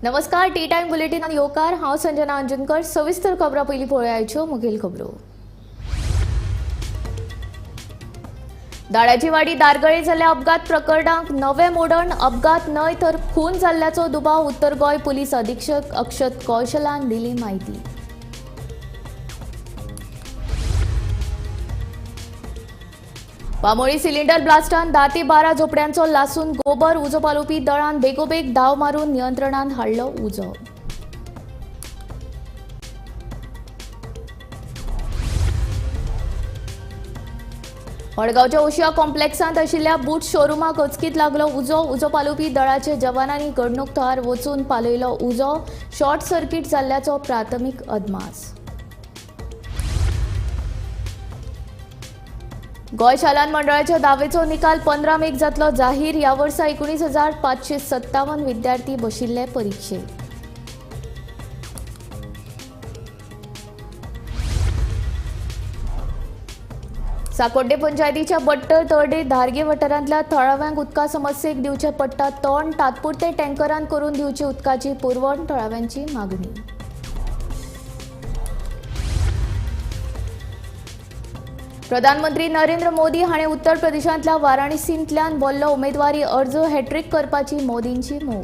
नमस्कार, T time बुलेटिनात येवकार. हांव संजना अंजनकर. सविस्तर खबरां पयलीं पळोवया मुखेल खबरो. दाड्याची वाडी दारगळे जाल्ल्या अपघात प्रकरणाक नवे मोडण. अपघात न्हय तर खून जाल्ल्याचो दुबाव. उत्तर गोंय पुलीस अधीक्षक अक्षत कौशलान दिली माहिती. बांबोळी सिलिंडर ब्लास्टान 10 ते 12 झोपड्यांचो लासून गोबर. उजो पालोवपी दळान बेगोबेग धांव मारून नियंत्रणात हाडलो उजो. मडगांवच्या ओशिया कॉम्प्लेक्सांत आशिल्ल्या बूट शोरुमाक अचकीत लागलो उजो. उजो पालोवपी दळाचे जवानांनी घडणूक थळार वचून पालयलो उजो. शॉर्ट सर्किट जाल्ल्याचो प्राथमीक अदमास. गोंय शालांत मंडळाच्या दावेचो निकाल 15 मेक जातलो जाहीर. ह्या वर्सा 19,557 विद्यार्थी बशिल्ले परिक्षेक. साकोड्डे पंचायतीच्या बट्टर तर्डे धारगे वाठारांतल्या थळाव्यांक उदका समस्येक दिवचें पडटा तोंड. तात्पुरते टँकरान करून दिवची उदकाची पुरवण, थळाव्यांची मागणी. प्रधानमंत्री नरेंद्र मोदी हाणें उत्तर प्रदेशांतल्या वाराणसींतल्यान भरलो उमेदवारी अर्ज. हॅट्रीक करपाची मोदींची मोख.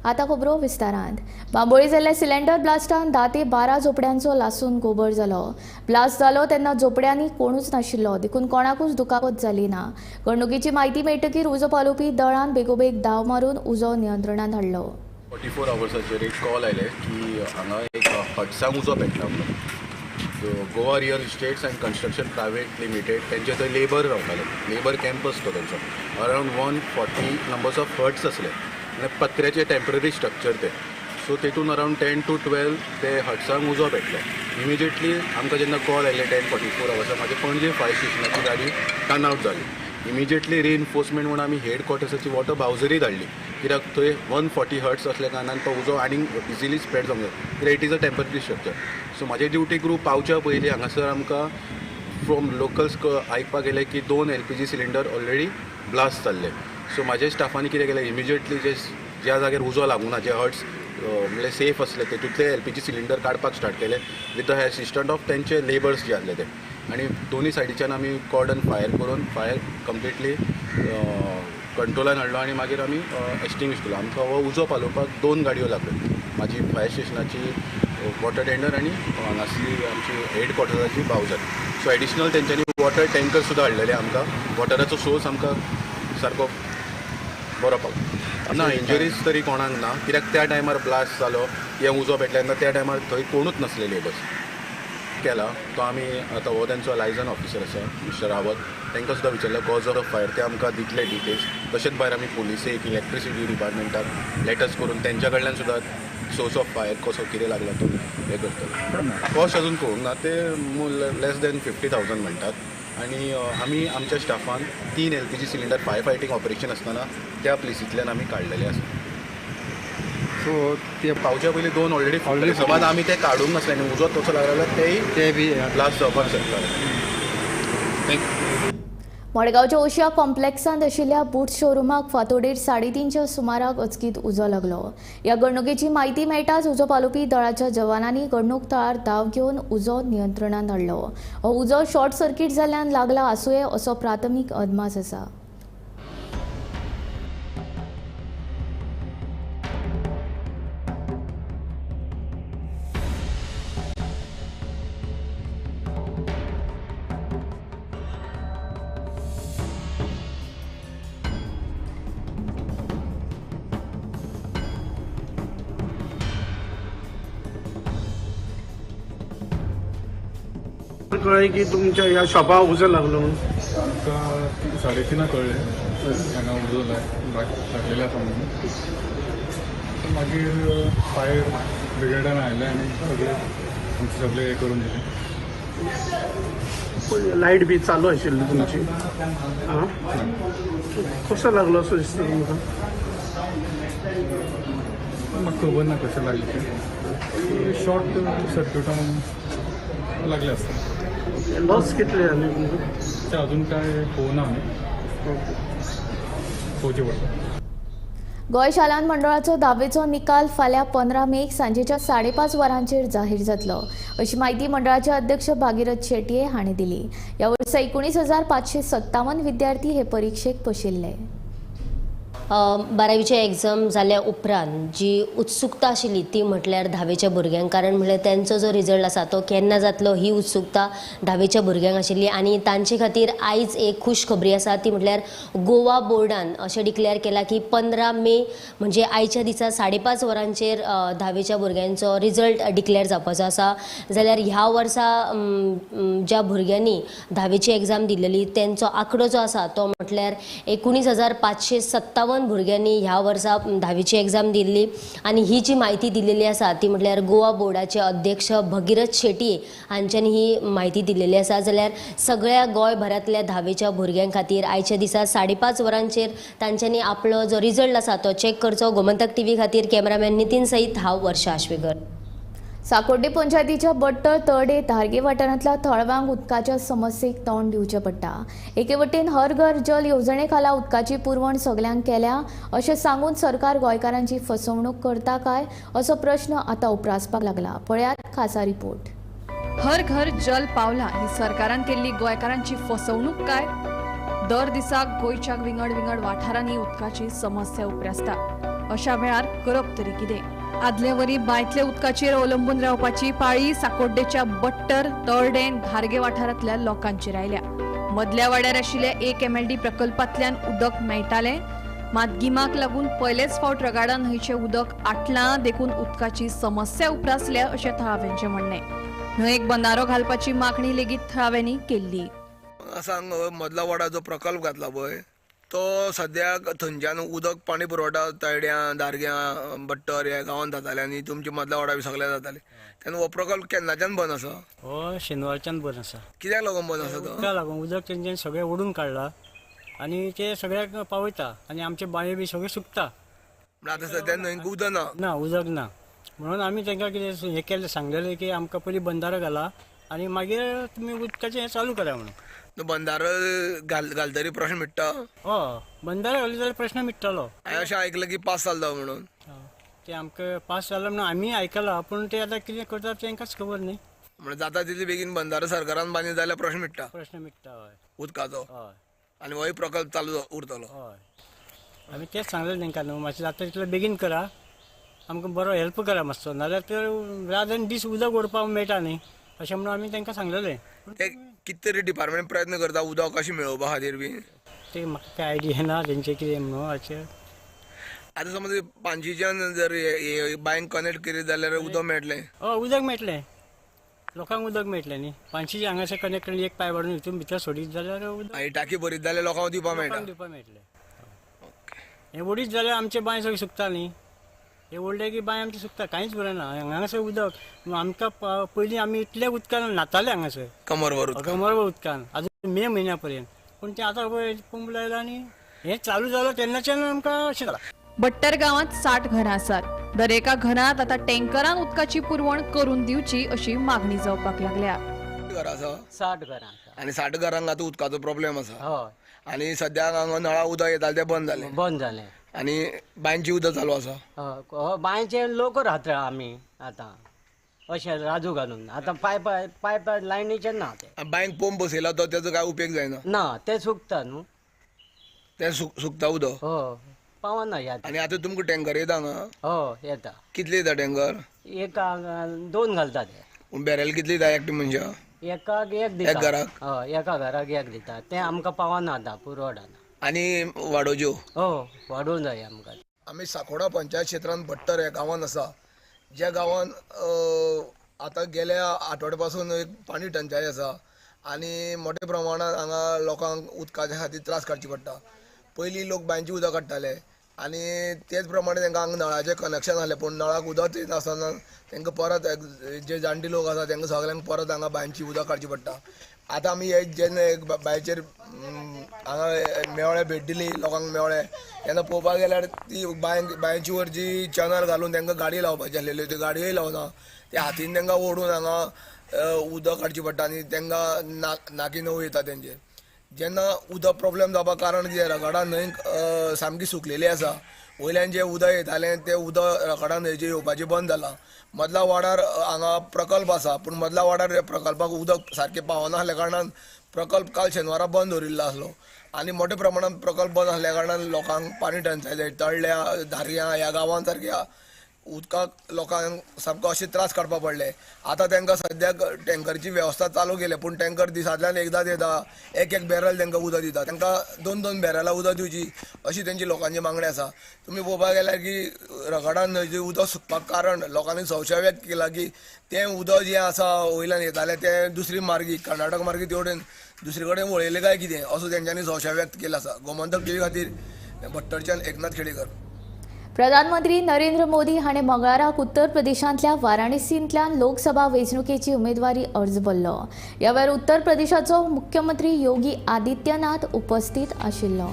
आतां खबरो विस्तारांत. बांबोळी जाल्ल्या सिलिंडर ब्लास्टान 10 ते 12 झोपड्यांचो लासून गोबर जालो. ब्लास्ट जालो तेन्ना झोपड्यांनी कोणूच नाशिल्लो, देखून कोणाकूच दुखापत जाली ना. घडणुकीची म्हायती मेळटकीर उजो पालोवपी दळान बेगोबेग धांव मारून उजो नियंत्रणांत हाडलो. 44 आवर्साचेर एक कॉल आयले की हांगा एक हट्सांक उजो पेटला म्हणून. Goa real estates and construction private limited तेंचे थंय लेबर रावताले. लेबर कॅम्पस तो तेंचो. अरावंड 140 नंबर्स ऑफ हट्स आसले म्हळ्यार पत्र्याचे टेम्पररी स्ट्रक्चर ते. सो तेतून अरावंड 10 to 12 ते हट्सांक उजो पेटलो. इमिजिएटली आमकां जेन्ना कॉल आयले 10:44 आवर्सां म्हाजे पणजे फायर स्टेशनाची गाडी टर्न आवट जाली. इमिजिएटली रिइन्फोर्समेंट म्हणून आमी हेड क्वॉर्टर्साची वॉटर बावजरी धाडली, कित्याक थंय 140 हट्स असल्या कारणान तो उजो आनीक इजिली स्प्रेड जावंक जाय, कित्याक it is a temporary structure. So म्हाजे ड्युटी ग्रूप पावच्या पयलीं हांगासर आमकां फ्रॉम लोकल्स आयकपाक गेले की 2 LPG cylinder already blast जाल्ले. सो म्हाजे स्टाफांनी कितें केलें, इमिजिएटली जे ज्या जाग्यार उजो लागूना, जे हट्स म्हणल्यार सेफ आसले, तेतूंतले LPG cylinder काडपाक स्टार्ट केले विथ the assistant of तेंचे लेबर्स जे आसले ते. आनी दोनूय सायडीच्यान आमी कॉर्डन फायर करून फायर कंप्लिटली कंट्रोलान हाडलो आनी मागीर आमी एक्सटिंग्विश केलो. आमकां हो उजो पालोवपाक 2 गाडयो लागल्यो, म्हाजी फायर स्टेशनाची वॉटर टेंडर आनी हांगासली आमची हेड क्वॉर्टर्साची बावजर. सो एडिशनल तेंच्यांनी वॉटर टँकर सुद्दां हाडलेले. आमकां वॉटराचो सोर्स आमकां सारको बरो पावलो ना. इंजरीज तरी कोणाक ना, कित्याक त्या टायमार ब्लास्ट जालो, हे उजो पेटले तेन्ना त्या टायमार थंय कोणूच नासले लेबर्स. केला तो आमी आतां हो तेंचो लायजन ऑफिसर आसा मिस्टर रावत, तांकां सुद्दां विचारलें कॉज ऑफ फायर, ते आमकां दितले डिटेल्स. तशेंच भायर आमी पुलिसेक, इलेक्ट्रिसिटी डिपार्टमेंटाक लेटर्स करून तेंच्या कडल्यान सुद्दां सोर्स ऑफ फायर कसो कितें लागला तो हें करतले. कॉस्ट अजून कळूंक ना, ते लेस दॅन 50,000 म्हणटात. आनी आमी आमच्या Staffan 3 LPG cylinder fire fighting operation आसतना त्या प्लेसींतल्यान आमी काडलेले आसा. सो ते पावच्या पयलीं 2 ऑलरेडी समज आमी ते काडूंक नासले आनी उजो तसो लागला जाल्यार तेय ते बी ब्लास्ट जावपाक शकता. Thank you. मडगांवच्या ओशिया कॉम्प्लेक्सांत आशिल्ल्या बूट शोरुमाक फांतोडेर 3:30 सुमाराक अचकीत उजो लागलो. ह्या घडणुकेची म्हायती मेळटाच उजो पालोवपी दळाच्या जवानांनी घडणूक थळार धांव घेवन उजो नियंत्रणांत हाडलो. हो उजो शॉर्ट सर्किट जाल्ल्यान लागला आसुये असो प्राथमीक अदमास आसा. कळ्ळें की तुमच्या ह्या शॉपाक उजो लागलो म्हणून? आमकां 3:30 कळ्ळें हांगा उजो लागलेले आसा म्हणून. मागीर फायर ब्रिगेडान आयले आनी सगळे आमचे सगळे हें करून दिलें. पण लायट बी चालू आशिल्ली तुमची? आं, कसो लागलो असो दिसता तुमकां? म्हाका खबर ना कशें लागलें तें. शॉर्ट सर्क्युटान लागलें आसता. लॉस कितले जाले तुमकां? ते अजून काय पळोवना आमी, पळोवचें पडटा. गोंय शालांत मंडळाचो धावेचो निकाल फाल्यां 15 मेक सांजेच्या 5:30 वरांचेर जाहीर जातलो अशी म्हायती मंडळाचे अध्यक्ष भागीरथ शेटये हांणी दिली. ह्या वर्सा 19,557 विद्यार्थी हे परिक्षेक बशिल्ले. बारावीचे एग्जाम जाल्या उपरांत जी उत्सुकता आशिल्ली ती म्हटल्यार धावेच्या भुरग्यांक, कारण म्हळ्यार तेंचो जो रिजल्ट आसा तो केन्ना जातलो ही उत्सुकता धावेच्या भुरग्यांक आशिल्ली. आनी तांचे खातीर आयज एक खूश खबरी आसा ती म्हटल्यार गोवा बोर्डान अशें डिक्लेअर केलां की 15 मे म्हणजे आयच्या दिसा 5:30 वरांचेर धावेच्या भुरग्यांचो रिजल्ट डिक्लेअर जावपाचो आसा. जाल्यार ह्या वर्सा ज्या भुरग्यांनी धावेची एग्जाम दिल्ली तेंचो आंकडो जो आसा तो म्हटल्यार 19,557 भुरग्यांनी ह्या वर्सा धावेची एग्जाम दिल्ली. आनी ही जी म्हायती दिलेली आसा ती म्हटल्यार गोवा बोर्डाचे अध्यक्ष भगीरथ शेटये हांच्यांनी ही म्हायती दिलेली आसा. जाल्यार सगळ्या गोंयभरांतल्या धावेच्या भुरग्यां खातीर आयच्या दिसा 5:30 वरांचेर तांच्यांनी आपलो जो रिजल्ट आसा तो चॅक करचो. गोमंतक टीव्ही खातीर कॅमेरामॅन नितीन सयत हांव वर्षा आश्वेकर. साकोड्डे पंचायतीच्या बट्टर तर्डे धारगे वाठारांतल्या थळाव्यांक उदकाच्या समस्येक तोंड दिवचें पडटा. एके वटेन हर घर जल येवजणे खाला उदकाची पुरवण सगल्यांक केल्या अशें सांगून सरकार गोंयकारांची फसवणूक करता काय असो प्रश्न आतां उप्रासपाक लागला. पळयात खासा रिपोर्ट. हर घर जल पावला ही सरकारान केल्ली गोंयकारांची फसवणूक काय? दर दिसा गोंयच्या विंगड विंगड वाठारांनी उदकाची समस्या उप्रासता. अशा वेळार करप तरी कितें? आदले वरी बांयतल्या उदकाचेर अवलंबून रावपाची पाळी साकोड्डेच्या बट्टर तळडें धारगे वाठारांतल्या लोकांचेर आयल्या. मदल्या वाड्यार आशिल्ल्या 1 MLD प्रकल्पांतल्यान उदक मेळटालें, मात गिमाक लागून पयलेच फावट रगाडा न्हंयचें उदक आटलां देखून उदकाची समस्या उप्रासल्या अशें थळाव्यांचें म्हणणें. न्हंयेक बंदारो घालपाची मागणी लेगीत थळाव्यांनी केल्ली. सांग मदला वाडा जो प्रकल्प घातला पळय तो सद्याक थंयच्यान उदक पाणी पुरवठा तळड्यां दारग्यां बट्टर ह्या गांवांत जाताले आनी तुमचे मदला वाडा बी सगळे जाताले. तेन्ना हो प्रकल्प केन्नाच्यान बंद आसा? हो शेनवारच्यान बंद आसा. कित्याक लागून बंद आसा तो? उदका लागून. उदक तेंच्यान सगळें ओडून काडला आनी ते सगळ्याक पावयता आनी आमचे बांयो बी सगळें सुकता. आतां सद्या न्हंयक उदक ना? ना, उदक ना म्हणून आमी तांकां कितें हें केलें, सांगलेलें की आमकां पयलीं बंदारो घाला आनी मागीर तुमी उदकाचें हें चालू करा म्हणून. बंदारो घालतरी प्रश्न मिट्टा? हय, बंदारो घाली जाल्यार प्रश्न मिट्टलो. हांवें अशें आयकलां की पास जालो म्हणून. ते आमकां पास जालो म्हणून आमी आयकलां, पूण ते आतां कितें करतात तांकांच खबर न्ही. म्हणजे जाता तितले बेगीन बंदारो सरकारान बांदले जाल्यार प्रश्न मिट्टा? प्रश्न मिट्टा, हय, उदकाचो. हय, आनी होय प्रकल्प चालू उरतलो. हय, आमी तेंच सांगलें तांकां न्हू, मातशें जाता तितले बेगीन करा, आमकां बरो हेल्प करा मातसो, नाजाल्यार तर रात आनी दीस उदक ओडपाक मेळटा न्ही अशें म्हणून आमी तांकां सांगलेलें. ते कितें तरी डिपार्टमेंट प्रयत्न करता उदक कशें मेळोवपा खातीर बी? ते म्हाका काय आयडिया ना तेंचे कितें म्हणून. अशें आतां समज पांचशीच्यान जर बांयक कनेक्ट केली जाल्यार उदक मेळटलें? हय, उदक मेळटलें, लोकांक उदक मेळटलें न्ही. पांचशीचे हांगासर कनेक्ट केली, एक पायप हाडून हितून भितर सोडीत जाल्यार उदक आनी टाकी भरीत जाल्यार लोकांक दिवपाक मेळटा? दिवपाक मेळटलें. हें ओडीत जाल्यार आमचें बांय सगळें सुकता न्ही. हे ओडले की बांय आमची सुकता, कांयच बरें ना. हांगासर उदक आमकां पयलीं आमी इतल्या उदकान न्हाताले हांगासर, कमरभर कमरभर उदकान, आजून मे म्हयन्या पर्यंत. पूण तें आतां पळय पंप लायला आनी हें चालू जालां तेन्नाच्यान आमकां अशें जालां. बट्टर गांवांत 60 घरां आसात. दरेका घरांत आतां टँकरान उदकाची पुरवण करून दिवची अशी मागणी जावपाक लागल्या. घरां आसा 60 घरां आनी 60 घरांक आतां उदकाचो प्रॉब्लेम आसा. हय, आनी सद्याक हांगा नळा उदक येतालें तें बंद जालें. बंद जालें. आनी बांयची उदक चालू आसा? हय, बांयचे लोक राहता आमी आतां अशें राजू घालून. आतां पायप पायप लायनीचेर ना ते. बांयक पंप बसयला तो तेजो काय उपेग जायना? ना, ते सुकता न्हू, ते सुकता उदक. हय, पावना ह्या. आनी आतां तुमकां टँकर येता हांगा? हय, येता. कितले येता टँकर? एक 2 घालता ते. बॅरल कितले येता एकटे मनशाक? एकाक एक दिता. एक घराक? हय, एका घराक एक दिता. तें आमकां पावना आतां, पुरवडना. आनी वाडोवच्यो? हो, वाडोवंक जाय आमकां. आमी साकोडा पंचायत क्षेत्रांत बट्टर ह्या गांवांत आसा, ज्या गांवांत आतां गेल्या आठवड्या पासून एक पाणी टंचाई आसा आनी मोठ्या प्रमाणांत हांगा लोकांक उदकाच्या खातीर त्रास काडचे पडटा. पयलीं लोक बांयचें उदक काडटाले आनी तेच प्रमाणे तांकां हांगा नळाचें कनेक्शन आसलें, पूण नळाक उदक येनासतना तांकां परत जे जाणटे लोक आसा तांकां सगल्यांक परत हांगा बांयचें उदक काडचें पडटा. आतां आमी हे जेन्ना एक बांयचेर हांगा मेवळे भेट दिली, लोकांक मेवळे, तेन्ना पळोवपाक गेल्यार ती बांयची वर जी चॅनल घालून तांकां गाडी लावपाची आसलेली ती गाडयोय लावना, ते हातीन तांकां ओडून हांगा उदक हाडचें पडटा आनी तांकां नाकी नव येता तेंचेर. जेन्ना उदक प्रॉब्लेम जावपाक कारण कितें, रगडा न्हंय सामकी सुकलेली आसा, वयल्यान जें उदक येतालें तें उदक रगडा न्हंयचें येवपाचें बंद जालां. मदला वाडार हांगा प्रकल्प आसा, पूण मदला वाडार प्रकल्पाक उदक सारकें पावनासल्या कारणान प्रकल्प काल शेनवारा बंद दवरिल्लो आसलो आनी मोठ्या प्रमाणान प्रकल्प बंद आसल्या कारणान लोकांक पाणी टंचाय जाली. तळ्ळ्या, धारयां ह्या गांवांत सारक्या उदकाक लोकांक सामको अशे त्रास काडपा पडले. आतां तांकां सद्याक टँकरची वेवस्था चालू केल्या, पूण टँकर दिसांतल्यान एकदांच येता, एक एक बॅरल तांकां उदक दिता, तांकां 2-2 बॅरलां उदक दिवची अशी तेंची लोकांची मागणी आसा. तुमी पळोवपाक गेल्यार की रगडा न्हंयचें उदक सुकपाक कारण लोकांनी संशय व्यक्त केला की तें उदक जें आसा वयल्यान येतालें तें दुसरी मार्गी कर्नाटक मार्गी तेवटेन दुसरे कडेन वळयलें काय कितें असो तेंच्यांनी संशय व्यक्त केला आसा. गोमंतक टीव्ही खातीर भट्टरच्यान एकनाथ खेडेकर. प्रधानमंत्री नरेंद्र मोदी हाणें मंगळाराक उत्तर प्रदेशांतल्या वाराणसींतल्यान लोकसभा वेंचणुकेची उमेदवारी अर्ज भरलो. ह्या वेळार उत्तर प्रदेशाचो मुख्यमंत्री योगी आदित्यनाथ उपस्थित आशिल्लो.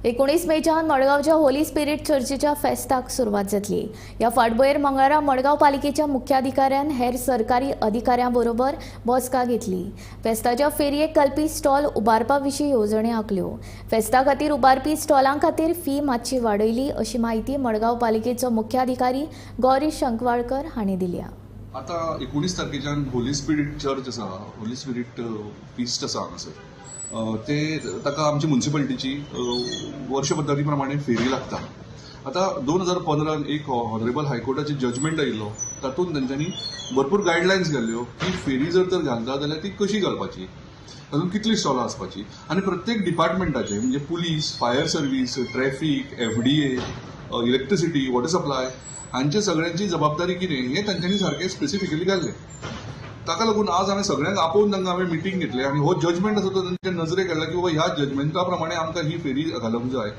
एकोणीस मेच्यान मडगांवच्या होली स्पिरिट चर्चीच्या फेस्ताक सुरवात जातली. ह्या फाटभुंयेर मंगळारा मडगांव पालिकेच्या मुख्याधिकाऱ्यान हेर सरकारी अधिकाऱ्यां बरोबर बसका घेतली. फेस्ताच्या फेरयेक घालपी स्टॉल उबारपा विशीं येवजण्यो आंखल्यो. फेस्ता खातीर उबारपी स्टॉलां खातीर फी मातशी वाडयली अशी म्हायती मडगांव पालिकेचो मुख्याधिकारी गौरी शंकवाळकर हांणी दिल्या. आतां 19 तारखेच्यान होली स्पिरिट चर्च आसा, होली स्पिरिट फिस्ट आसा हांगासर, ते ताका आमची म्युनिसिपालिटीची वर्ष पद्दती प्रमाणे फेरी लागता. आतां 2015 एक ऑनरेबल हायकोर्टाचे जजमेंट आयिल्लो, तातूंत तेंच्यांनी भरपूर गायडलायन्स घाल्ल्यो की फेरी जर तर घालता जाल्यार ती कशी घालपाची, तातूंत कितली स्टॉलां आसपाची आनी प्रत्येक डिपार्टमेंटाचे म्हणजे police, fire service, traffic, FDA, electricity, water supply हांचे सगळ्यांची जबाबदारी कितें हें तांच्यांनी सारकें स्पेसिफिकली घाल्लें. ताका लागून आज हांवें सगळ्यांक आपोवन तांकां हांवें मिटींग घेतलें आनी हो जजमेंट आसा तो तांच्या नजरेक हाडला की बाबा ह्या जजमेंटा प्रमाणे आमकां ही फेरी घालूंक जाय.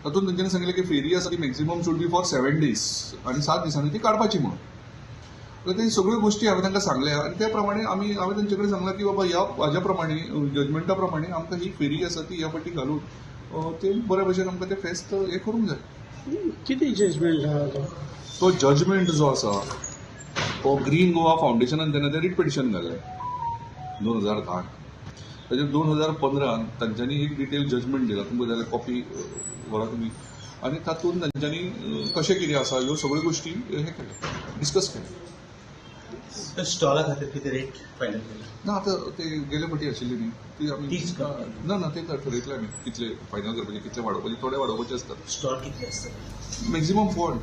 तातूंत तांच्यांनी सांगलें की फेरी आसा ती maximum should be for 7 days आनी 7 दिसांनी ती काडपाची म्हणून. ते सगळ्यो गोश्टी हांवें तांकां सांगल्या आनी त्या प्रमाणे आमी हांवें तांचे कडेन सांगलां की बाबा ह्या हाज्या प्रमाणे जजमेंटा प्रमाणे आमकां ही फेरी आसा ती ह्या फावटी घालून ते बऱ्या भशेन आमकां तें फेस्त हें करूंक जाय. कितें जजमेंट आहा तो जजमेंट जो आसा तो ग्रीन गोवा फावंडेशनान तेन्ना तें रिट पिटिशन घालें 2010. ताजेर 2015 तांच्यांनी एक डिटेल जजमेंट दिला, तुमकां जाल्यार कॉपी व्हरा तुमी, आनी तातूंत तांच्यांनी कशें कितें आसा ह्यो सगळ्यो गोश्टी हें केलें, डिस्कस केलें. स्टॉला खातीर कितें रेट फायनल केला? ना, आतां ते गेले फावटी आशिल्ली न्ही ती आमी ना ना ते ठरयतले आमी कितले फायनल करपाचे, कितले वाडोवपाचे, थोडे वाडोवपाचे आसतात. स्टॉल कितले आसतात? मॅक्झिमम 4.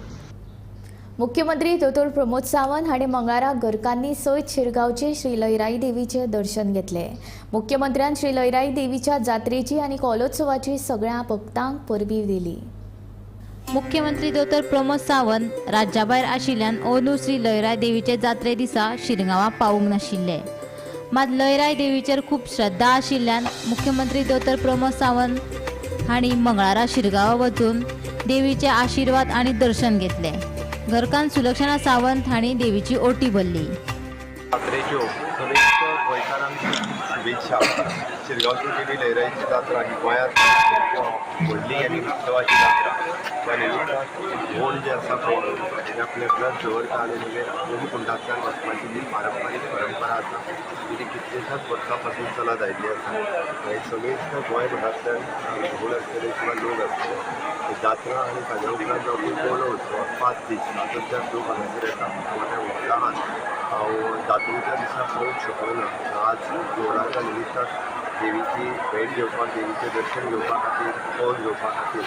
मुख्यमंत्री दोतोर प्रमोद सावंत हांणी मंगळारा घरकान्नी सयत शिरगांवचे श्री लयराई देवीचें दर्शन घेतलें. मुख्यमंत्र्यान श्री लयराई देवीच्या जात्रेची आनी कोलोत्सवाची सगळ्या भक्तांक परबी दिली. मुख्यमंत्री दोतोर प्रमोद सावंत राज्याभायर आशिल्ल्यान अंदू श्री लयराई देवीचे जात्रे दिसा शिरगांवां पावूंक नाशिल्ले. मात लयराई देवीचेर खूब श्रद्धा आशिल्ल्यान मुख्यमंत्री दोतोर प्रमोद सावंत हांणी मंगळारा शिरगांवां वचून देवीचे आशिर्वाद आनी दर्शन घेतले. घरकान्न सुलक्षणा सावंत हांणी देवीची ओटी भरली. जात्रेच्यो समेस्त गोंयकारांक शुभेच्छा. शिरगांवची देवी लयराईची जात्रा ही गोंयांत व्हडली आनी उत्सवाची जात्रा. त्या निमित्तान होण जे आसा पळय ते आपलें ब्लड दवरता आनी मागीर होमकुंडांतल्यान वचपाची जी पारंपारीक परंपरा आसा ती कितल्याशाच वर्सां पासून चलत आयिल्ली आसा. आनी समेस्त गोंयभरांतल्यान होण आसतले किंवा लोक आसतले जात्रा आनी ताज्या उपरांत जावपी कोलो उत्सव 5 दीस तातूंतल्यान लोक हांगासर येता. मोठ्या उत्साहान हांव जात्रेच्या दिसा पळोवंक शकलो ना. आज देवळाच्या निमित्तान देवीची भेट घेवपाक, देवीचें दर्शन घेवपा खातीर, कौल घेवपा खातीर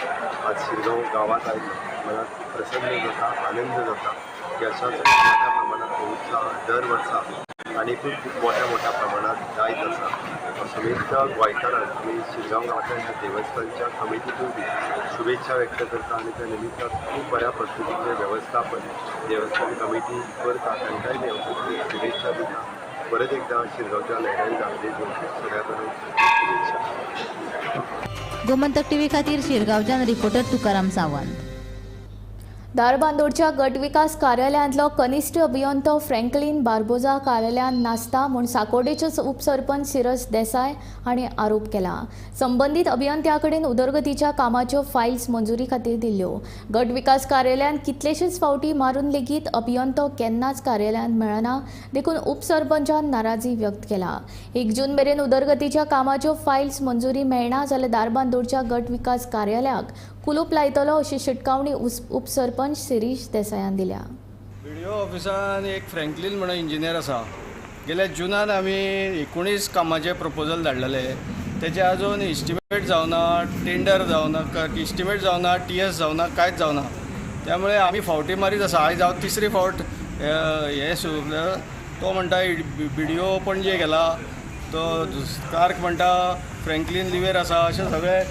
आज शिरगांव गांवांत आयलो. मनाक प्रसन्न जाता, आनंद जाता की अशाच मोठ्या प्रमाणात उत्साह दर वर्सा आनीकूय खूब मोठ्या मोठ्या प्रमाणात जायत आसा. समेस्त गोंयकारांक आनी शिरगांव गांवांतल्या ह्या देवस्थानच्या कमिटीकूय बी शुभेच्छा व्यक्त करता आनी त्या निमित्तान खूब बऱ्या पद्दतीचें वेवस्थापन देवस्थान कमिटी करता तांकांय बी हांव खूब शुभेच्छा दिता. परत एकदां शिरगांवच्या लयराई जात्रेच्यो सगळ्या कडेन शुभेच्छा. गोमंतक टीव्ही खातीर शिरगांवच्यान रिपोर्टर तुकाराम सावंत. धारबांदोडच्या गट विकास कार्यालयांतलो कनिश्ठ अभियंतो फ्रँकलीन बार्बोजा कार्यालयांत नासता म्हूण साकोर्डेचेच उपसरपंच सिरस देसाय हांणी आरोप केला. संबंदीत अभियंत्या कडेन उदरगतीच्या कामाच्यो फायल्स मंजुरी खातीर दिल्ल्यो. गट विकास कार्यालयांत कितलेशेच फावटी मारून लेगीत अभियंतो केन्नाच कार्यालयांत मेळना, देखून उपसरपंचान नाराजी व्यक्त केला. 1 जून मेरेन उदरगतीच्या कामाच्यो फायल्स मंजुरी मेळना जाल्यार धारबांदोडच्या गट विकास कार्यालयाक कुलूप लायतलो अशी शिटकावणी उपसरपंच शिरीष देसायान दिल्या. बीडीओ ऑफिसान एक फ्रँकलीन म्हणून इंजिनियर आसा. गेल्या जुनान आमी 19 कामाचे प्रपोजल धाडलेले, तेजे अजून इस्टिमेट जावना, टेंडर जावना, इस्टिमेट जावना, टीएस जावना, कांयच जावना. त्यामुळे आमी फावटी मारीत आसा. आयज हांव तिसरी फावट हे तो म्हणटा बीडीओ पणजे गेला, तो क्लार्क म्हणटा फ्रँकलीन लिवेर आसा, अशें सगळें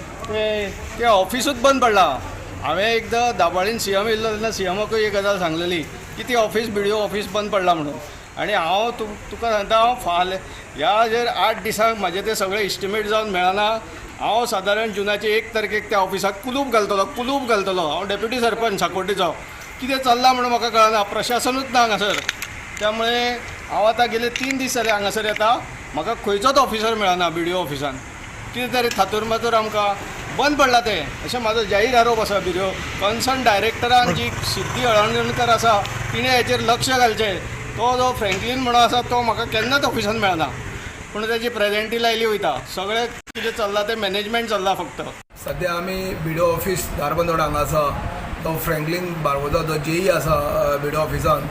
ते ऑफिसूच बंद पडलां. हांवें एकदां दाबाळीन सीएम येयल्लो तेन्ना सीएमाकूय एक गजाल सांगलेली की ती ऑफिस बीडीओ ऑफिस बंद पडलां म्हणून. आनी हांव तुका सांगता, हांव फाल्यां ह्या जर 8 दिसांक म्हाजें तें सगळें इस्टिमेट जावन मेळना, हांव सादारण जुनाचे 1 तारखेक त्या ऑफिसाक कुलूप घालतलो, कुलूप घालतलो. हांव डेप्युटी सरपंच साकोड्डेचो. कितें चल्लां म्हणून म्हाका कळना, प्रशासनूच ना हांगासर. त्यामुळे हांव आतां गेले 3 दीस जाले हांगासर येता, म्हाका खंयचोच ऑफिसर मेळना बीडीओ ऑफिसान. कितें तरी थातूर मातूर आमकां बंद पडला तें, अशें म्हाजो जाहीर आरोप आसा. बीडीओ कन्सर्न डायरेक्टरान जी सिद्धी हळदणकर आसा तिणें हेचेर लक्ष घालचें. तो जो फ्रँकलीन म्हणून आसा तो म्हाका केन्नाच ऑफिसान मेळना, पूण तेजी प्रेजेंटी लायली वयता. सगळें कितें चल्लां तें मॅनेजमेंट चल्लां फक्त. सद्या आमी बीडीओ ऑफिस धारबांदोड हांगा आसा. तो फ्रँकलीन बार्बोजा जो जेई आसा बीडीओ ऑफिसान,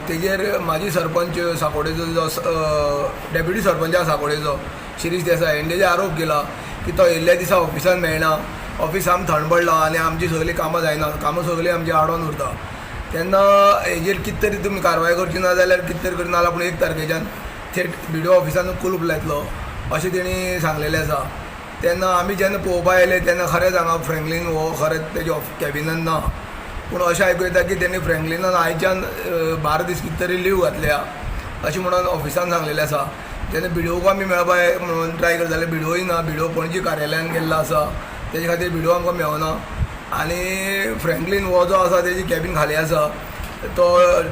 तेजेर माजी सरपंच साकोडेचो जो डेप्युटी सरपंच आसा साकोडेचो शिरीष देसाय हेणें तेजेर आरोप केला की तो येयल्ल्या दिसा ऑफिसान मेळना, ऑफिस आम थंड पडलां आनी आमची सगळीं कामां जायना, कामां सगळीं आमची आडोन उरता. तेन्ना हेजेर कितें तरी तुमी कारवाय करची ना जाल्यार कितें तरी करना जाल्यार आपूण 1 तारखेच्यान थेट बीडीओ ऑफिसान कुलूप लायतलो अशें तेणी सांगलेलें आसा. तेन्ना आमी जेन्ना पळोवपा आयले तेन्ना खरेंच हांगा फ्रँकलीन हो खरेंच तेज्या कॅबिनान ना, पूण अशें आयकूं येता की तेणी फ्रँकलिनान आयच्यान 12 दीस कितें तरी लीव घातल्या अशें म्हणून ऑफिसान सांगलेलें आसा. तेन्ना बीडीओक आमी मेळपा म्हणून ट्राय करता जाल्यार बीडीओय ना, बीडीओ पणजी कार्यालयान गेल्लो आसा, तेजे खातीर बीडीओ आमकां मेळना. आनी फ्रँकलीन हो जो आसा तेजी कॅबीन खाली आसा, तो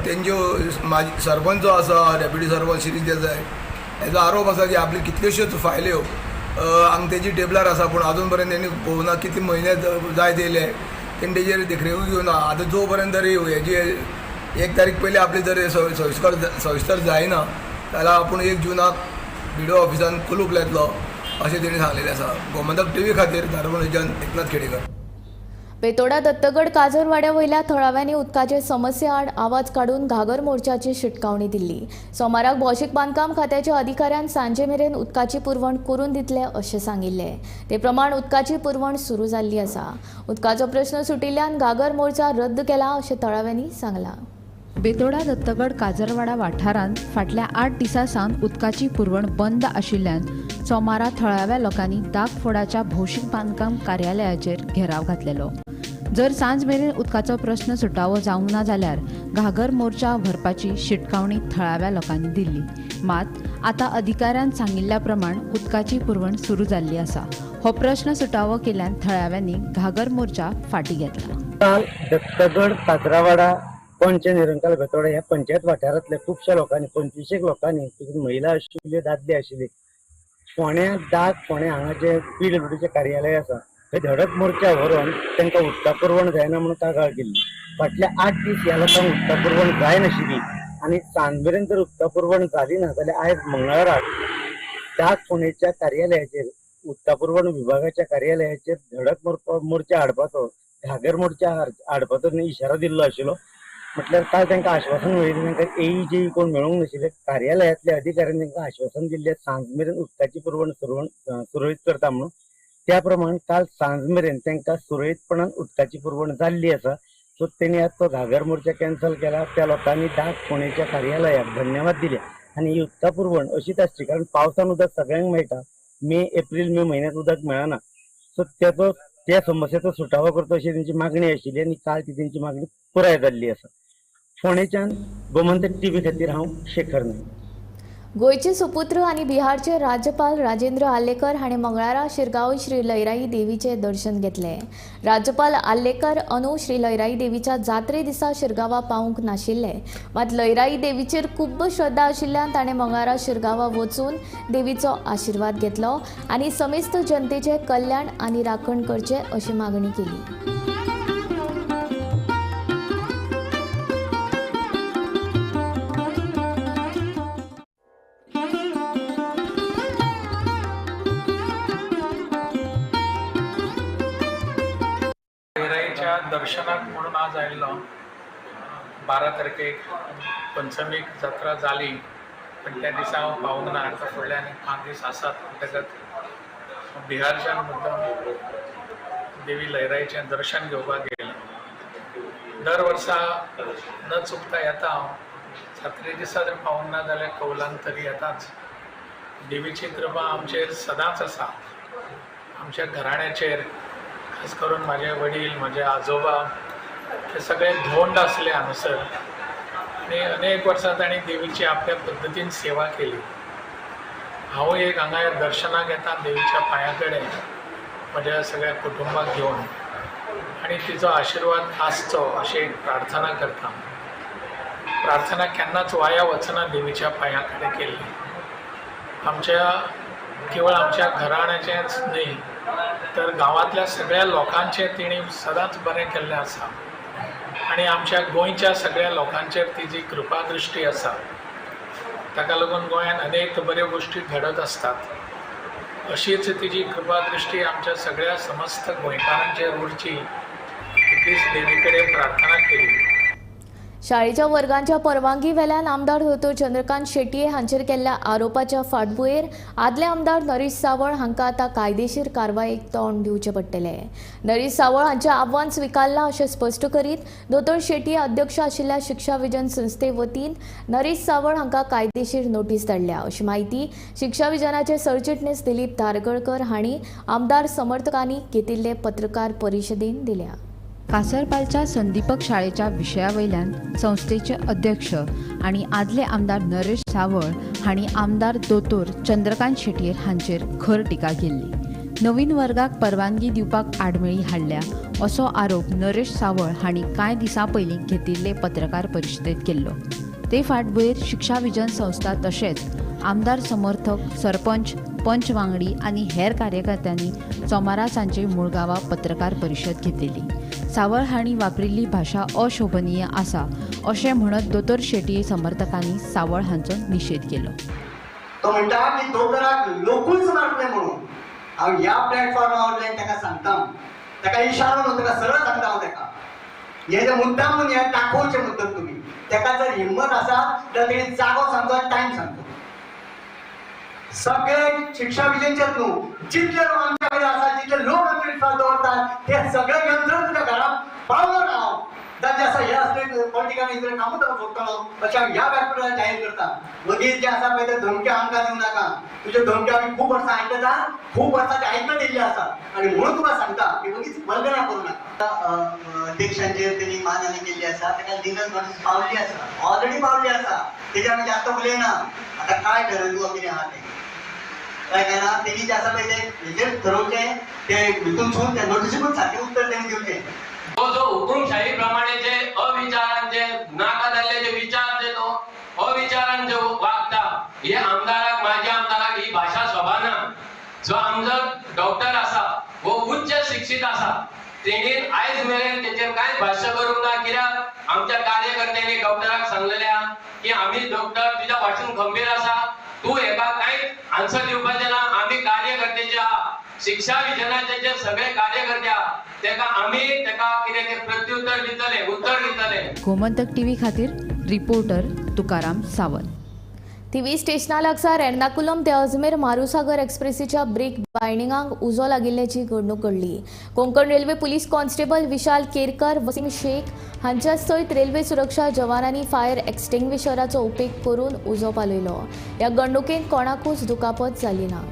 तेंच्यो माजी सरपंच जो आसा डेप्युटी सरपंच शिरीष देसाय हेजो आरोप आसा की आपली कितल्योश्योच फायल्यो हांगा तेजी टेबलार आसा, पूण आजून पर्यंत तेणी पळोवना, कितले म्हयने जायत येयले तेणी तेजेर देखरेखूय घेवना. आतां जो पर्यंत तरी हेजी 1 तारीख पयलीं आपली जर सविस्तर जायना जाल्यार आपूण 1 जुनाक बीडीओ ऑफिसान कुलूप लायतलो अशें तेणी सांगलेलें आसा. गोमंतक टीव्ही खातीर धारबांदोडच्यान एकनाथ खेडेकर. बेतोडा दत्तगड काजरवाड्या वयल्या थळाव्यांनी उदकाचे समस्ये आड आवाज काडून घागर मोर्चाची शिटकावणी दिल्ली. सोमाराक भौशीक बांदकाम खात्याच्या अधिकाऱ्यान सांजे मेरेन उदकाची पुरवण करून दितले अशें सांगिल्लें. ते प्रमाण उदकाची पुरवण सुरू जाल्ली आसा. उदकाचो प्रश्न सुटिल्ल्यान घागर मोर्चा रद्द केला अशें थळाव्यांनी सांगलां. बेतोडा दत्तगड काजरवाडा वाठारांत फाटल्या 8 दिसां सावन उदकाची पुरवण बंद आशिल्ल्यान सोमारा थळाव्या लोकांनी दागफोडाच्या भौशीक बांदकाम कार्यालयाचेर घेराव घातलेलो. जर सांज मेरेन उदकाचो प्रश्न सुटावो जावंक ना जाल्यार घागर मोर्चा व्हरपाची शिटकावणी थळाव्या लोकांनी दिल्ली. मात आतां अधिकाऱ्यान सांगिल्ल्या प्रमाण उदकाची पुरवण सुरू जाल्ली आसा. हो प्रश्न सुटावो केल्ल्यान थळाव्यांनी घागर मोर्चा फाटीं घेतला. काल दत्तगड काजरावाडा पंच निरंकाल बेतोडा ह्या पंचायत वाठारांतल्या खुबश्या लोकांनी, 25 लोकांनी, तितून महिला आशिल्ल्यो, दादले आशिल्ले, फोंड्या दाग फोंड्या हांगा जे पीडब्ल्यूडीचें कार्यालय आसा थंय धडक मोर्चा व्हरून तांकां उदका पुरवण जायना म्हणून कागाळ केल्ली. फाटल्या 8 दीस ह्या लोकांक उदका पुरवण जायनाशिल्ली आनी सांज मेरेन जर उदका पुरवण जाली ना जाल्यार आयज मंगळाराक दाग फोंडेच्या कार्यालयाचेर, उदका पुरवण विभागाच्या कार्यालयाचेर धडक मोर्चा हाडपाचो, घागर मोर्चा हाडपाचो इशारो दिल्लो आशिल्लो. म्हटल्यार काल तांकां आश्वासन मेळिल्लें, तांकां एई जेई कोण मेळूंक नाशिल्ले. कार्यालयांतल्या अधिकाऱ्यांनी तांकां आश्वासन दिल्लें सांज मेरेन उदकाची पुरवण सुरळीत करता म्हणून. त्या प्रमाण काल सांज मेरेन तांकां सुरळीतपणान उदकाची पुरवण जाल्ली आसा. सो तेणी आज तो घागर मोर्चा कॅन्सल केला. त्या लोकांनी दाग फोंडेच्या कार्यालयाक धन्यवाद दिले आनी ही उदका पुरवण अशीच आसची, कारण पावसान उदक सगळ्यांक मेळटा, मे एप्रील मे म्हयन्यांत उदक मेळना. सो तेचो त्या समस्येचो सुटावो करचो अशी तेंची मागणी आशिल्ली आनी काल ती तेंची मागणी पुराय जाल्ली आसा. फोंडेच्यान गोमंतक टीव्ही खातीर हांव शेखर नायक. गोंयचे सुपुत्र आनी बिहारचे राज्यपाल राजेंद्र आर्लेकर हाणें मंगळारा शिरगांव श्री लयराई देवीचें दर्शन घेतलें. राज्यपाल आर्लेकर अंदू श्री लयराई देवीच्या जात्रे दिसा शिरगांवा पावूंक नाशिल्ले, मात लयराई देवीचेर खूब श्रद्धा आशिल्ल्यान ताणें मंगळारा शिरगांवा वचून देवीचो आशिर्वाद घेतलो आनी समेस्त जनतेचें कल्याण आनी राखण करचें अशी मागणी केली. दर्शनाक म्हणून आज आयिल्लो. 12 तारखेक पंचमीक जात्रा जाली, पण त्या दिसा हांव पावूंक ना. आतां फुडले आनी 5 दीस आसात म्हणटकच बिहारच्यान मुद्दम देवी लयराईचें दर्शन घेवपाक गेला. दर वर्सा न चुकता येता हांव. जात्रे दिसा जर पावूंक ना जाल्यार कौलान तरी येताच. देवीची कृपा आमचेर सदांच आसा, आमच्या घराण्याचेर, खास करून माझे वडील, माझे आजोबा हे सगळे धोंड आसले हांगासर आनी अनेक वर्सां तांणी देवीची आपल्या पद्दतीन सेवा केली. हांव एक हांगा दर्शनाक येता देवीच्या पांया कडेन म्हज्या सगळ्या कुटुंबाक घेवन आनी तिचो आशिर्वाद आसचो अशी एक प्रार्थना करता. प्रार्थना केन्नाच वाया वचना देवीच्या पांया कडेन केल्ली. आमच्या केवळ आमच्या घराण्याचेंच न्हय तर गांवांतल्या सगळ्या लोकांचें तिणें सदांच बरें केल्लें आसा आनी आमच्या गोंयच्या सगळ्या लोकांचेर तिजी कृपादृश्टी आसा. ताका लागून गोंयांत अनेक बऱ्यो गोश्टी घडत आसतात. अशीच तिजी कृपादृश्टी आमच्या सगळ्या समस्त गोंयकारांचेर उरची इतलीच देवी कडेन प्रार्थना केली. शाळेच्या वर्गांच्या परवानगी वेल्यान आमदार दोतोर चंद्रकांत शेटये हांचेर केल्ल्या आरोपाच्या फाटभुंयेर आदले आमदार नरेश सावळ हांकां आतां कायदेशीर कारवायेक तोंड दिवचें पडटलें. नरेश सावळ हांचें आव्हान स्विकारलां अशें स्पश्ट करीत दोतोर शेटये अध्यक्ष आशिल्ल्या शिक्षा विजन संस्थे वतीन नरेश सावळ हांकां कायदेशीर नोटीस धाडल्या अशी म्हायती शिक्षा विजनाचे सरचिटणीस दिलीप धारगळकर हांणी आमदार समर्थकांनी घेतिल्ले पत्रकार परिशदेन दिल्या. कासरपालच्या संदीपक शाळेच्या विशया वयल्यान संस्थेचे अध्यक्ष आनी आदले आमदार नरेश सावळ हांणी आमदार दोतोर चंद्रकांत शेटये हांचेर खर टिका केल्ली. नवीन वर्गाक परवानगी दिवपाक आडमेळी हाडल्या असो आरोप नरेश सावळ हांणी कांय दिसां पयलीं घेतिल्ले पत्रकार परिशदेंत केल्लो. ते फाटभुंयेर शिक्षा विजन संस्था तशेंच आमदार समर्थक, सरपंच, पंच वांगडी आनी हेर कार्यकर्त्यांनी सोमारा सांजे मुळगांवा पत्रकार परिशद घेतिल्ली. सावळ हांणी वापरिल्ली भाशा अशोभनीय आसा अशें म्हणत दोतोर शेटये समर्थकांनी सावळ हांचो निशेध केलो. तो म्हणटा की दोतोराक लोकूच मारतले म्हणून हांव ह्या प्लॅटफॉर्मावरल्यान ताका सांगता, ताका इशारो न्हू, ताका सरळ सांगता हांव ताका. हे जे मुद्दाम म्हणून हे दाखोवचे मुद्दम तुमी, ताका जर हिंमत आसा तर तेणी जागो सांगचो आनी टायम सांगचो. सगळे शिक्षा विजनचेच न्हू, जितले लोक आमच्या कडेन आसा, जितले लोक आमचे विश्वास दवरतात ते सगळे घेवन जर तुज्या घरात पावलो ना हांव, जाचे आसा हे असले पॉलिटिकल इतले कामूच हांव सोडटलो अशें हांव ह्या व्यासपिठार जाहीर करता. मदीं जे आसा पळय ते धमक्यो आमकां दिवं नाका. तुज्यो धमक्यो आमी खूब वर्सां आयकता, खूब वर्सां ते आयकत येयल्ले आसा आनी म्हणून तुका सांगता की मदींच वल्गना करूं नाका. अध्यक्षांचेर तेणी मानहानी केल्ली आसा, ताका लिगल नोटीस पावल्ली आसा, ऑलरेडी पावल्ली आसा. तेजेर आमी जास्त उलयना. आतां काय ठरयलें तुका कितें आहा तें काय काय ना, तेणी जे आसा पळय ते हेजेर ठरोवचें, ते भितूनसून त्या नोटिसीकूच सारकें उत्तर तेणी दिवचें. तो जो हुकुमशाही प्रमाणे जे अविचारान जे नाका जाल्ले जे विचार जे तो अविचारान जे वागता, हे आमदाराक, माझ्या आमदाराक ही भाशा शोभाना. जो आमचो डॉक्टर आसा वो उच्च शिक्षीत आसा, तेणी आयज मेरेन तेचेर कांय भाश्य करूंक ना. कित्याक आमच्या कार्यकर्त्यांनी डॉक्टराक सांगलेलें आहा की आमी डॉक्टर तुज्या फाटसून खंबीर आसा, तूं हेका कांयच आन्सर दिवपाचें ना. आमी कार्यकर्ते जे आहा, शिक्षा विजनाचे जे सगळे कार्यकर्ते आहा तेका आमी तेका कितें तें प्रत्युत्तर दितले, उत्तर दितले. गोमंतक टीव्ही खातीर रिपोर्टर तुकाराम सावंत. थिवी स्टेशना लागसार एर्नाकुलम ते अजमेर मारुसागर एक्सप्रेसीच्या ब्रेक बायंडिंगाक उजो लागिल्ल्याची घडणूक घडली. Konkan railway police constable Vishal Kerkar, Wasim Shaikh हांच्या सयत रेल्वे सुरक्षा जवानांनी फायर एक्सटिंग्विशराचो उपेग करून उजो पालयलो. ह्या घडणुकेंत कोणाकूच दुखापत जाली ना.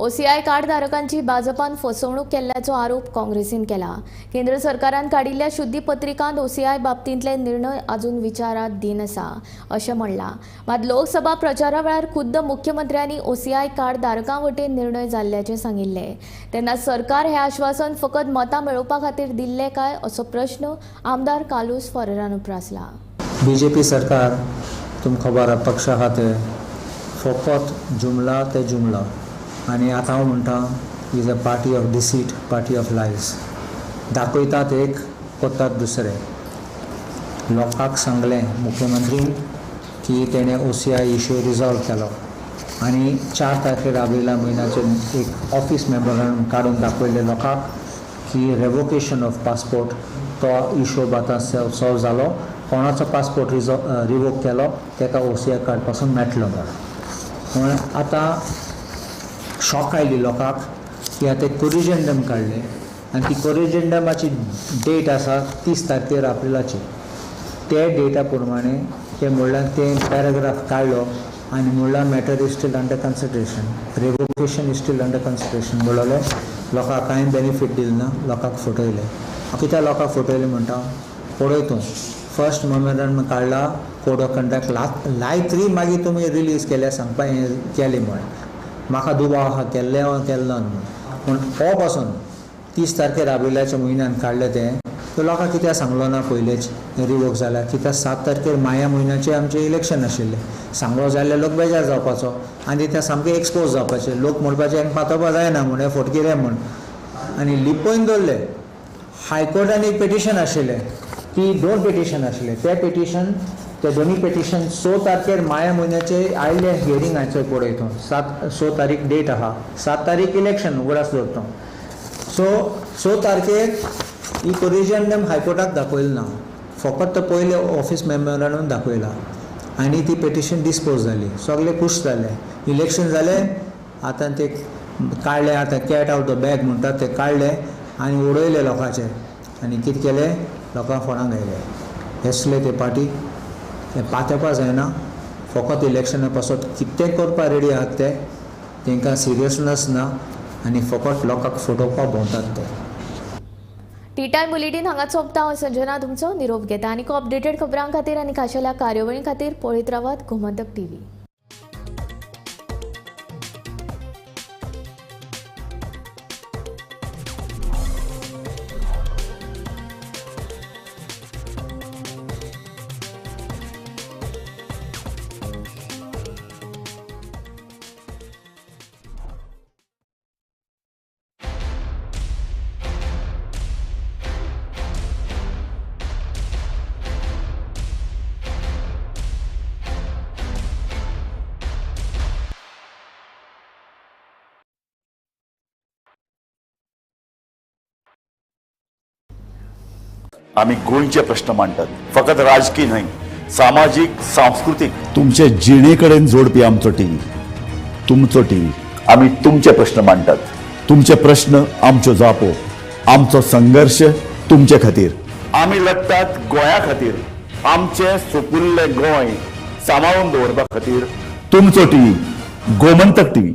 ओसीआय कार्डधारकांची भाजपान फसवणूक केल्ल्याचो आरोप काँग्रेसीन केला. केंद्र सरकारान काडिल्ल्या शुद्धीपत्रिकांत ओसीआय बाबतींतले निर्णय अजून विचारात दीन आसा अशें म्हणलां. मात लोकसभा प्रचारा वेळार खुद्द मुख्यमंत्र्यांनी ओसीआय कार्डधारकां वटेन निर्णय जाल्ल्याचें सांगिल्लें. तेन्ना सरकार हें आश्वासन फकत मतां मेळोवपा खातीर दिल्लें काय असो प्रश्न आमदार कार्लुस फेरेरान उप्रासला. बीजेपी सरकार तुमकां खबर आहा पक्षा खातीर फकत जुमला ते जुमला आनी आतां हांव म्हणटा is a party of deceit, party of lies. दाखयतात एक, करतात दुसरें. लोकांक सांगलें मुख्यमंत्रीन की तेणें ओसीआय इशू रिजॉल्व केलो आनी 4 तारखेर आब्रिला म्हयन्याचेर एक ऑफीस मेमोरंडम काडून दाखयलें लोकांक की रेवोकेशन ऑफ पासपोर्ट तो इशू आतां सॉल्व जालो. कोणाचो पासपोर्ट रिवोक केलो ताका ओसीआय कार्ड पासून मेळटलो म्हूण. पूण आतां शॉक आयली लोकांक की आतां कोरिजेंडम काडलें आनी ती कोरिजेंडमाची डेट आसा 30 तारखेर एप्रिलाची. ते डेटा प्रमाणे ते म्हणल्यार ते पॅराग्राफ काडलो आनी म्हणल्यार matter is still under consideration, revocation is still under consideration म्हणलें. लोकांक कांय बेनिफीट दिलें ना, लोकांक फटयलें. कित्याक लोकांक फटयलें म्हणटा पळय तूं फर्स्ट मेमोरंडम काडला कोड ऑफ कंडक्ट लायत मागीर तुमी रिलीज केल्या सांगपा हें केलें म्हण म्हाका दुबाव आहा केल्लें वा केल्लो ना म्हूण. पूण हो पासून 30 तारखेर आब्रिलाच्या म्हयन्यान काडलें तें तो लोकांक कित्याक सांगलो ना पयलेच रिवोक जाल्यार. कित्याक 7 तारखेर माया म्हयन्याचें आमचें इलेक्शन आशिल्लें, सांगलो जाल्यार लोक बेजार जावपाचो आनी ते सामके एक्सपोज जावपाचे, लोक म्हणपाचे हांकां पातोवपा जायना म्हूण हे फटकिरे म्हूण. आनी लिपोवन दवरलें. हायकोर्टान एक पिटिशन आशिल्लें, ती 2 पिटिशन आशिल्लें, ते पिटिशन ते दोनी पिटिशन 6 तारखेर माया म्हयन्याचे आयिल्ले हियरिंगाचो पळय तूं 6 तारीख डेट आहा, 7 तारीख इलेक्शन उगडास दवरता. सो 6 तारखेर ही कोरिजेंडम हायकोर्टाक दाखयलें ना, फकत तो पयले ऑफीस मेमोरंडम दाखयला आनी ती पिटिशन डिस्पोज जाली. सगळे खूश जाले, इलेक्शन जालें. आतां ते काडलें, आतां कॅट आवट the bag म्हणटात ते काडलें आनी उडयलें लोकांचे आनी कितें केलें लोकांक फोणाक घायले. असले ते पार्टी ते पातेपा जायना, फकत इलेक्शना पासत कितें करपा रेडी आहात ते, तांकां सिरियसनस ना आनी फकत लोकांक फटोवपाक भोंवतात ते. टी टायम बुलेटीन हांगा सोंपता. हांव संजना तुमचो निरोप घेता. आनी अपडेटेड खबरां खातीर आनी खाशेल्या कार्यावळी खातीर पळयत रावात गोमंतक टीव्ही. आमी गोंयचे प्रश्न मांडटात, फकत राजकीय न्हय, सामाजीक, सांस्कृतीक, तुमचे जिणे कडेन जोडपी आमचो टीव्ही, तुमचो टीव्ही. आमी तुमचे प्रश्न मांडटात, तुमचे प्रश्न आमच्यो जापो, आमचो संघर्श तुमचे खातीर. आमी लढटात गोंया खातीर, आमचें सुपुल्लें गोंय सांबाळून दवरपा खातीर. तुमचो टीव्ही, गोमंतक टीव्ही.